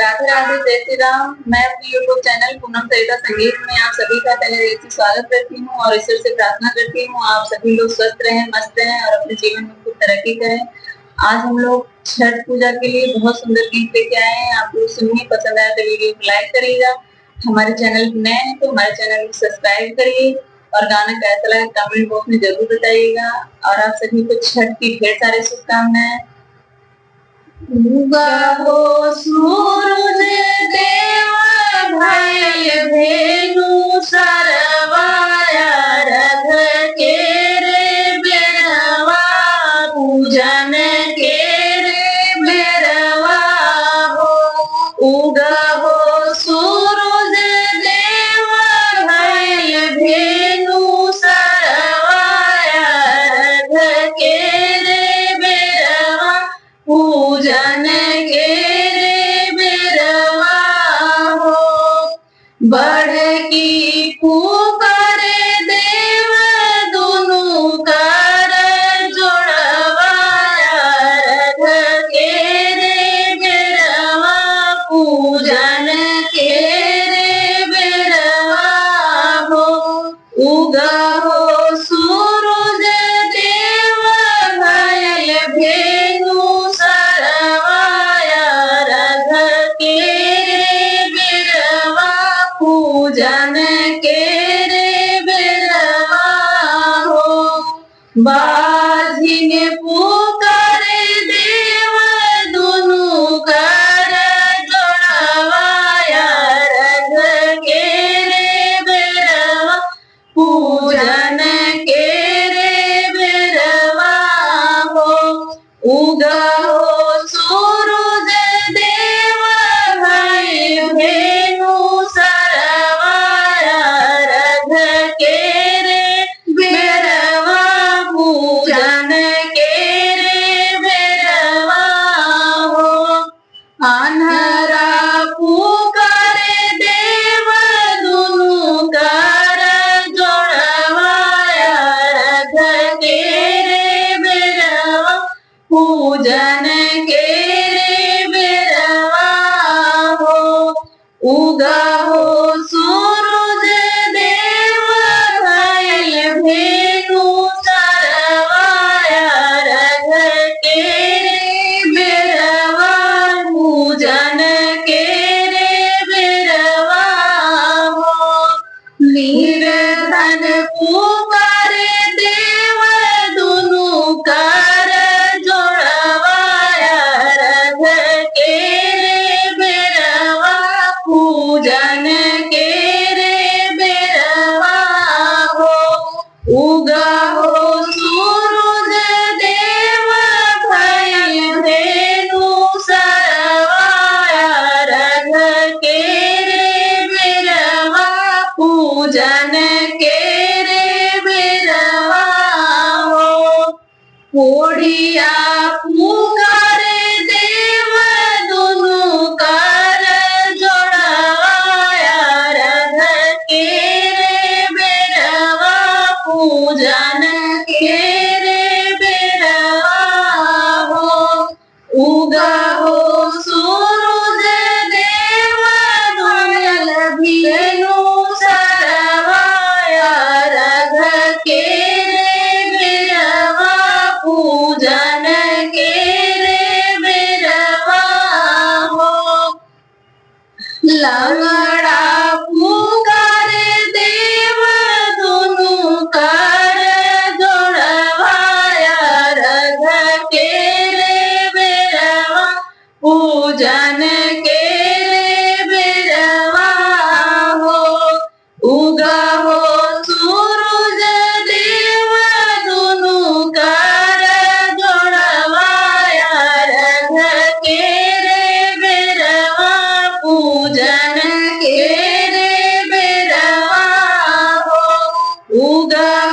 राधे राधे, जय श्री राम। मैं अपने YouTube channel पूनम सरिता संगीत में आप सभी का तहे दिल से स्वागत करती हूँ और ईश्वर से प्रार्थना करती हूँ आप सभी लोग स्वस्थ रहें, मस्त रहें और अपने जीवन में खूब तरक्की करें। आज हम लोग छठ पूजा के लिए बहुत सुंदर गीत लेके आए हैं। आप लोग सुनिए, पसंद आए तो वीडियो को लाइक करिएगा। हमारे चैनल नए हैं तो हमारे चैनल को सब्सक्राइब करिए और गाना कैसा लगा कमेंट बॉक्स में जरूर बताइएगा। और आप सभी को छठ की ढेर सारी शुभकामनाएं। उगा हो सूरज देव भयल भेनु सरवाया, रथ के रे बेरवा पूजन के रे बेरवा हो। उगा हो सूरज देव भयल भेनु सरवाया, रथ के रे बेरवा पूजन के रे बेरवा हो। बढ़ की पुकारे देव दुनु कर जोड़वाया, रथ के रे बेरवा पूजन के रे बेरवा हो। उगा हो सूरज देव भयल भेनु सरवाया, रथ के रे बेरवा पूजन के रे बेरवा हो। बाझिन पुकारे देव दुनु कर जोड़वाया, रथ के रे बेरवा पूजन के रे बेरवा हो। उगा हो सूरज देव भयल भेनु सरवाया, रथ के रे बेरवा पूजन के रे बेरवा हो। आन्हरा पुकारे देव दुनु कर जोड़वाया, रथ के रे बेरवा पूजन के रे बेरवा हो। उगा हो सूरज देव भयल भेनु सरवाया, रथ के रे बेरवा पूजन के रे बेरवा हो। निर्धन पुकारे देव दुनु कर जोड़वाया, रथ के रे बेरवा पूजन के रे बेरवा हो। उगा हो सूरज देव भयल भेनु सरवाया, रथ के रे बेरवा पूजन के रे बेरवा हो। कोढ़िया पुकारे देव दुनु कर जोड़वाया, रथ के रे बेरवा पूजन के रे बेरवा हो। उगा हो सूरज देव भयल भेनु सरवाया, रथ के रे बेरवा पूजन के रे बेरवा हो। लंगड़ा